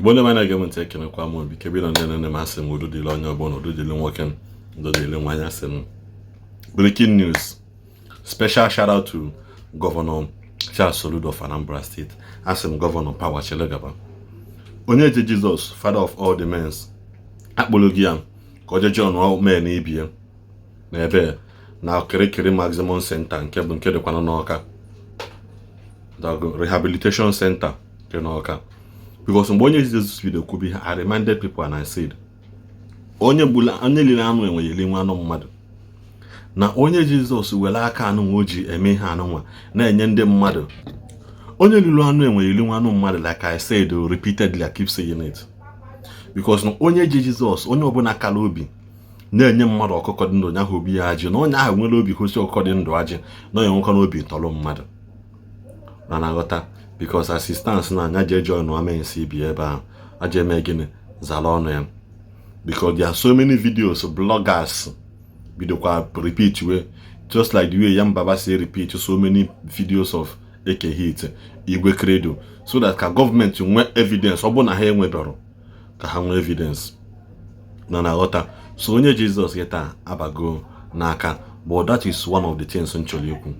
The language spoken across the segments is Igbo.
Igbo ndị na-ege m ntị, ekenekwa m. Bike bi na ndị nne m, asị m udo dịrị onye ọbụla, udo dịrị nwoke, udo dịrị nwaanyị. Asị m, breaking news, special shout out to Governor Charles Soludo of Anambra State. Asị m, Governor, power chele gaba. Onye ji Jesus, father of all the mens, akpụrụ gị ya ka o jeje ọnụọ men ibie n'ebe na Kirikiri Maximum Center, nke bụ nke dịkwana n'Ọka, Rehabilitation Center nke n'Ọka, because mgbe onye Jizọs bido kwubi ihe, I reminded people and I said, onye gbula onye liri anụ enwe ya eli nwa anụ mmadụ, na onye Jizọs were aka anụ nwa o ji eme ihe anụ nwa na-enye ndị mmadụ. Onye liri anụ enwe ya eli nwa anụ mmadụ. Like I said repeatedly, I keep saying it, because na onye ji Jizọs, onye ọbụla kara obi na-enye mmadụ ọkụkọ dị ndụ, onye ahụ obi ya ajị, na onye ahụ nwere obi kwesị ọkụkọ dị ndụ ajị, na onye nwekwa n'obi tọrọ mmadụ na na-aghọta, because assistance na anya jee join amensi bi ebe ahụ aja eme gịnị zara ọnụ ya, because there are so many videos bloggers bidokwa repeat we, just like the way Yambaba say repeat so many videos of Eke Hit, Igwe Credo, so that ka gọọmenti nwee evidence. Ọ bụ na ha enwebero, ka ha nwee evidence na na-aghọta. So onye Jizọs kịta abago n'aka. But that is one of the things m chọrọ ikwu.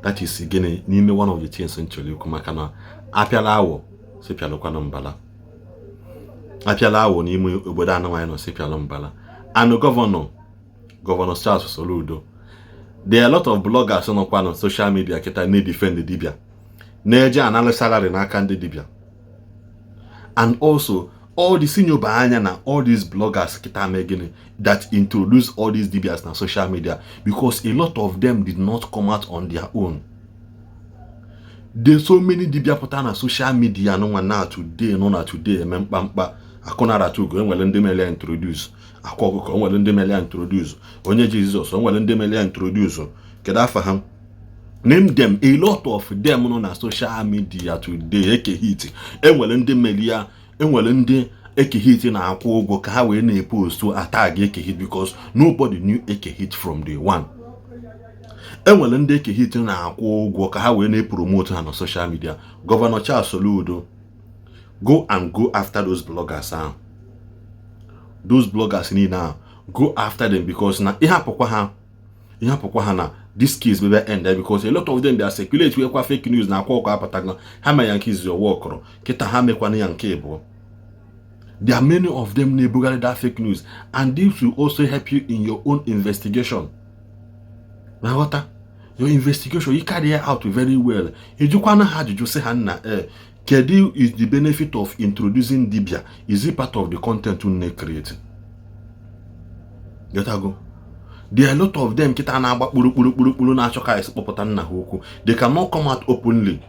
That is gịnị n'ime one of the things m chọrọ ikwu, maka na apịala awọ si pịalụkwanụ mbala, apịala awọ n'ime obodo anụ anyị nọ si pịalụ mbala anụ. Governor Charles Soludo, there are a lot of bloggers nọkwa na social media kịta na-edefend dibia, na-eje analụ salary n'aka ndị dibia, and also all the senior anya na all these bloggers kịta mee gịnị that introduce all these dibias na social media, because a lot of them did not come out on their own. There's so many dibia pụta na social media nụnwa na today, nọ na today eme mkpamkpa akụnarata ugo. Enwere ndị mere ya introduce akwa ọkụkọ, enwere ndị mere ya introduce onye Jizọs, enwere ndị mere ya introduce. Kedu afa ha? Name them. A lot of them nọ na social media today. Eke Hit, enwere ndị mere ya, enwere ndị Eke Hit na-akwụ ụgwọ ka ha wee na-epost atag Eke Hit, because nobody knew Eke Hit from day one. Enwere ndị Eke Hit na-akwụ ụgwọ ka ha wee na-epromote ha na social media. Governor Charles Soludo, go and go after those bloggers ahụ, those bloggers niile ahụ, go after them, because na ịhapụkwa ha, ịhapụkwa ha na this case bebe end there, because a lot of them, they are circulate wekwa fake news na akwa ọkụ apụtago. Ha mere ya nke izizi, ọwa ọkọrọ kịta, ha mekwana ya nke ịbụọ. There are many of them na-ebugharị that fake news, and this will also help you in your own investigation. Na ghọta your investigation, you carry it out very well. Ejikwana ha ajụjụ sị ha, nna, ee, kedu is the benefit of introducing dibia? Is it part of the content unu na-create? Getago, there are a lot of them kịta na-agba kpuru kpuru kpuru kpuru na-achọ ka esi kpọpụta nna ha okwu. They cannot come out openly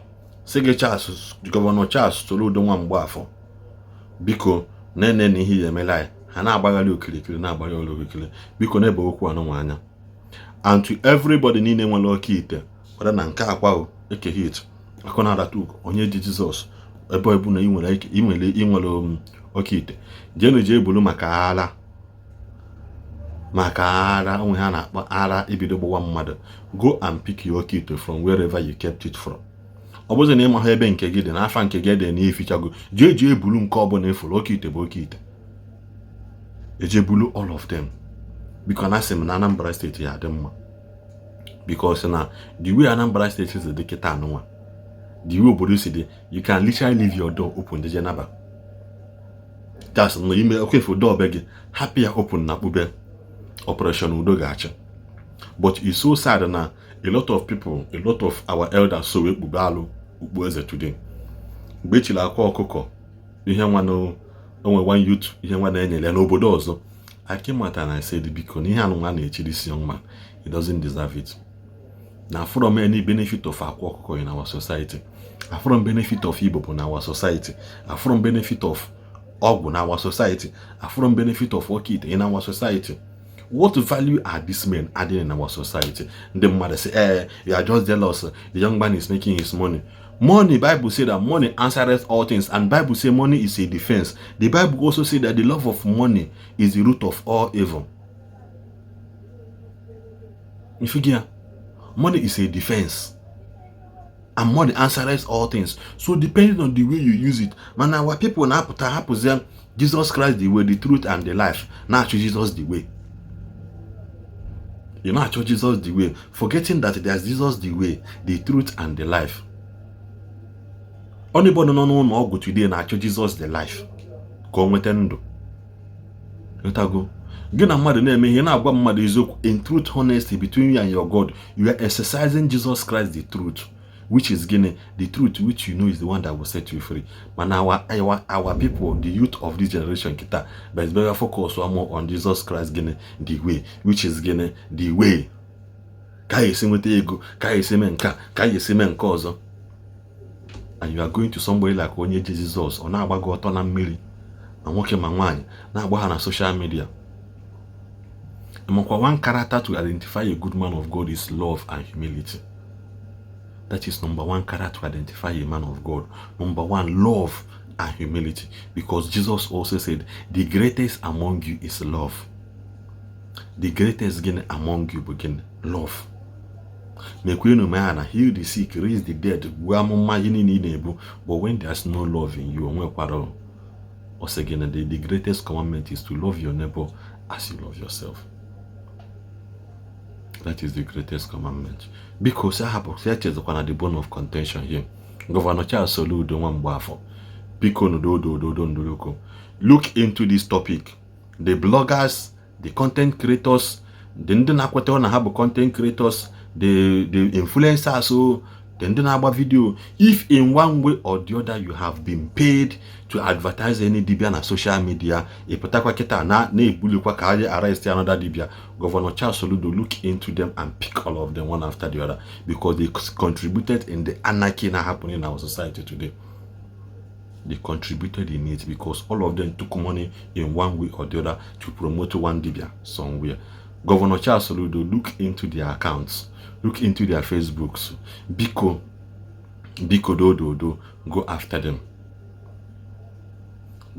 sị gị, Charles, Governor Charles Soludo nwa Mgbafọ, biko, na-ene na ihe ya emela anyị. Ha na-agbagharị okirikiri, na-agbagharị okirikiri. Biko, na-ebe okwu anụnwa anya. And to everybody niile nwere oke ite kwada na nke akwa o Eke Hit, akụnadata ugo, onye ji Jizọs, ebe ebu na ị nwere ị nwere oke ite, jeenu jee buru maka ara, maka ara onwe ha na-akpọ ara ibido gbawa mmadụ. Go and pick your oke ite from wherever you kept it from. Ọ bụzi na ịma ha ebe nke gị dị n'afa nke gị dị na efichago, jee jee buru nke ọbụla efuru. Oke ite bụ oke ite, eje bulu all of them. Biko, na asị m na Anambra Steeti ya adị mma, because na the way Anambra Steeti si dị kịta anụnwa, the way obodo si dị, you can literally leave your door open jeje naba. That's na ime okwefu door be gị, hapụ ya open na kpube Operation Udo Ga-achị. But it's so sad na a lot of people, a lot of our elders, so wee kpube alụ ukpu eze today. Mgbe echiri akwa ọkụkọ ihe nwa na onwe one youth, ihe nwa na-enyere ya n'obodo ọzọ, I came out and I said, biko, na ihe anụnwa na-echi this young man, he doesn't deserve it. Na from any benefit of akwa ọkụkọ in our society, from benefit of Igbo bụ na our society, from benefit of ọgwụ na our society, from benefit of oke ite in our society, what value are these men adding in our society? Ndị mmadụ say, eh, you are just jealous, the young man is making his money. Money, Bible say that money answers all things, and Bible say money is a defense. The Bible also say that the love of money is the root of all evil. If you get, money is a defense. And money answers all things. So depending on the way you use it. Mana our people na-apụta hapụzie Jesus Christ the way, the truth and the life, na-achụ Jesus the way. You na-achọ Jesus the way, forgetting that there's Jesus the way, the truth and the life. Anybody nọ n'ụlọ ọgwụ today na-achọ Jesus the life ka o nweta ndụ. Nghọtago? Gị na mmadụ na-eme ihe, na-agwa mmadụ eziokwu in truth, honesty between you and your God, you are exercising Jesus Christ the truth, which is gịnị? The truth which you know is the one that will set you free. Mana our people, the youth of this generation kịta, but it's better focus more on Jesus Christ gịnị? The way, which is gịnị? The way ka a esi nweta ego, ka a esi mee nke a, ka a esi mee nke ọzọ. And you are going to somebody like onye ji Jizọs, ọ na-agba gị ọtọ na mmiri, ma nwoke ma nwaanyị na-agba ha na social media. Makwa one character to identify a good man of God is love and humility. That is number one character to identify a man of God. Number one, love and humility. Because Jesus also said, "The greatest among you is love." The greatest gịnị among you bụ gịnị? Love. Mekwenu mee na heal the sick, raise the dead, gbuo amụma, ihe niile ị na-ebu, but when there's no love in you, onwekwara ọ sị gịnị? The greatest commandment is to love your neighbor as you love yourself. That is the greatest commandment. Biko, si ahapụ si echezọkwana the bone of contention here. Governor Charles Soludo nwa Mgbafọ, biko, nododododo ndoloko, look into this topic. The bloggers, the content creators, the ndị na-akweta na ha bụ content creators, the influencers o, the ndị na-agba video, if in one way or the other you have been paid to advertise any dibia na social media, ị pụtakwa kịta na na-ebulikwa ka anyị arrest another dibia. Governor Charles Soludo, look into them and pick all of them one after the other, because they contributed in the anarchy na happening in our society today. They contributed in it because all of them took money in one way or the other to promote one dibia somewhere. Governor Charles Soludo, look into their accounts, look into their Facebooks. Biko, biko, do go after them.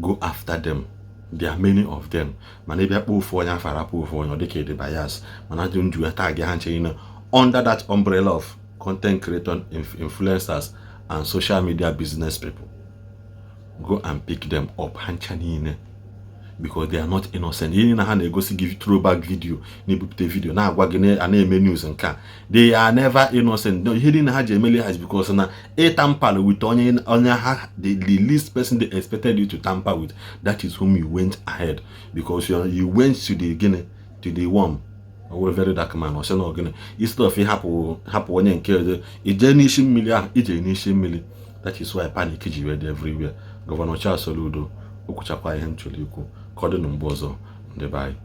Go after them. There are many of them. Mana ebe akpọ ofu onye afọ, arapụ ofu onye, ọ dịka ịdị bias. Mana dị nju ya tag ha nche niile under that umbrella of content creator, influencers and social media business people. Go and pick them up, ha ncha niile, because they are not innocent. Ihe na ha na-egosi gị throwback video, na-ebupụta video, na-agwa gị a na-eme news nke a, they are never innocent. No, ihe niile ha ji emeli ha is because na ịtamper with onye ha, the least person they expected you to tamper with, that is whom you went ahead, because you went to the gịnị? To the worm or very dark man. Ọ sị na gịnị? Instead of ịhapụ hapụ onye nke ọzọ, ije n'isi mmiri ahụ, ije n'isi mmiri. That is why panic ji wee dị everywhere. Governor Charles Soludo, o kwuchakwa ihe m chọrọ ikwu. Ka ọ dị na mgbe ọzọ, ndị be anyị.